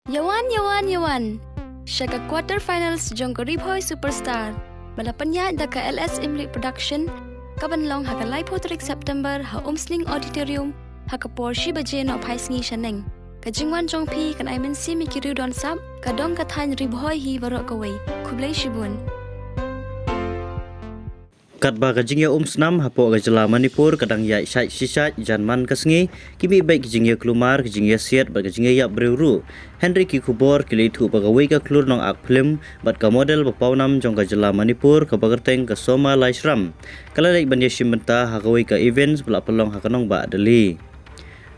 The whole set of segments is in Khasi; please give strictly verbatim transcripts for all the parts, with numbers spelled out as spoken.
Yawan, yawan, yawan. Sha ka quarter finals jong ka Ri Bhoi Superstar ba la pynïaid da ka L S Imli Production, ka ban long ha ka laiphew tarik September ha Umsning Auditorium, ha ka por shi baje nohphai sngi shaneng. Ka jingwan jong phi kan ai mynsiem ïa ki riew don sap, ka dong ka thaiñ Ri Bhoi hi baroh kawei. Khublei shibun. Katba ka jingïaumsnam hapoh ka jylla Manipur ka dang ïaid shait shi shait jan man ka sngi, ki mih beit ki jingïaklumar, ki jingïasiat bad ka jingïaïap briew ruh. Hynrei ki khubor ki la ïathuh ba kawei ka khlur nongak phlim bad ka model ba pawnam jong ka jylla Manipur kaba kyrteng ka Soma Laishram, ka la leit ban ïashim bynta ha kawei ka events ba la pynlong ha ka nongbah Delhi.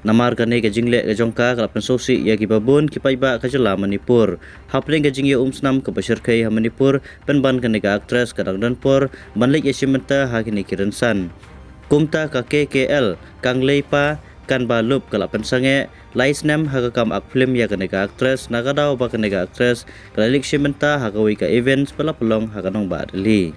Namar kane ka jingleh ka jong ka, ka la pynsngewsih ïa kiba bun ki paidbah ka jylla Manipur. Hapdeng ka jingïaumsnam kaba shyrkhei ha Manipur, pynban kane ka actress ka dang don por ban leit ïashim bynta ha kine ki rynsan. Kumta ka K K L, Kangleipa Kanbalup, ka la pynsangeh lai snem ha ka kam ak phlim ïa kane ka actress, na ka daw ba kane ka actress ka la leit shim bynta ha kawei ka events ba la pynlong ha ka nongbah Delhi.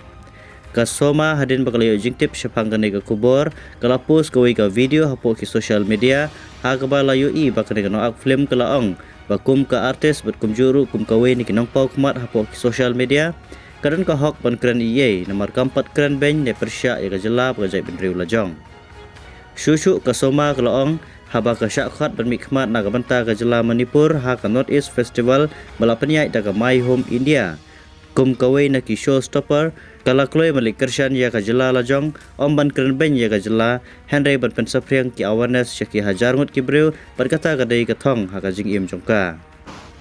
Ka Soma, hadien ba ka la ïoh jingtip shaphang kane ka khubor, ka la post kawei ka video hapoh ki social media, ha kaba la ïohi ba kane ka nongak phlim ka la ong ba kum ka artist bad kumjuh ruh kum kawei na ki nongpaw khmat hapoh ki social media, ka don ka hok ban kren ei ei, namar kam pat kren beiñ ne pyrshah ïa ka jylla bad ka jaitbynriew lajong. Shuh shuh ka Soma ka la ong, haba ka shah khot ban mihkhmat na ka bynta ka jylla Manipur ha ka North East Festival ba la pynïaid da ka My Home India kum kawei na ki showstopper, ka la kloi ban leit kyrshan ïa ka jylla lajong, ym ban kren beiñ ïa ka jylla, hynrei ban pynsaphriang ki awareness sha ki hajar ngut ki briew, bad kata ka dei ka thong ha ka jingim jong ka.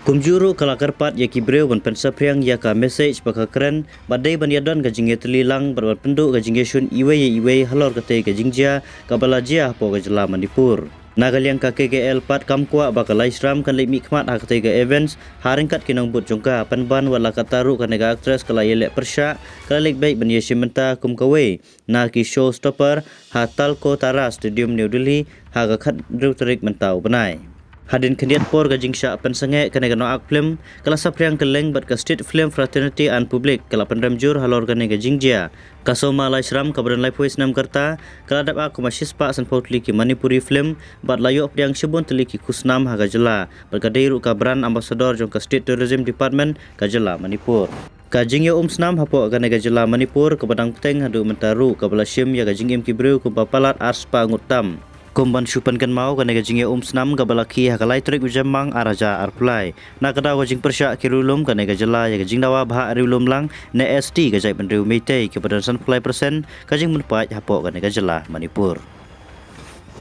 Kumjuh ruh ka la kyrpad ïa ki briew ban pynsaphriang ïa ka message ba ka kren, bad dei ban ïadon ka jingïatylli lang bad ban pynduh ka jingïashun iwei ïa iwei halor katei ka jingjia kaba la jia hapoh ka jylla Manipur. Na ka liang ka K K L pat kam kwah ba ka Laishram kan leit mihkhmat ha katei ka events ha ryngkat ki nongbud jong ka, pynban wat la katta ruh kane ka actress ka la ïaleh pyrshah, ka la leit beit ban ïashim bynta kum kawei na ki showstopper ha Talkotara Stadium, New Delhi, ha ka khathynriew tarik mynta u bnai. Hadien khyndiat por ka jingshah pynsangeh, kane ka nongak phlim ka la saphriang kylleng bad ka State Film Fraternity and Public, ka la pynrem jur halor kane ka jingjia. Ka Soma Laishram kaba don laiphew snem ka rta, ka la dep ak kum ha shispah sanphew tylli ki Manipuri film, bad la ïoh pdiang shibun tylli ki khusnam ha ka jylla, bad ka dei ruh ka brand ambassador jong ka State Tourism Department ka jylla Manipur. Ka jingïaumsnam hapoh kane ka jylla Manipur kaba dang bteng haduh mynta ruh, kaba la shim ïa ka jingim ki briew kumba palat arspah ngut tam. Kum ban shu pynkynmaw, kane ka jingïaumsnam kaba la khie ha ka lai tarik u Jymmang ar hajar arphew lai. Na ka daw ka jingpyrshah ki riewlum, kane ka jylla ïa ka jingdawa bhah riewlum lang ne S T ka jaitbynriew Meitei, kiba don sanphew lai percent ka jingpynpait hapoh kane ka jylla Manipur.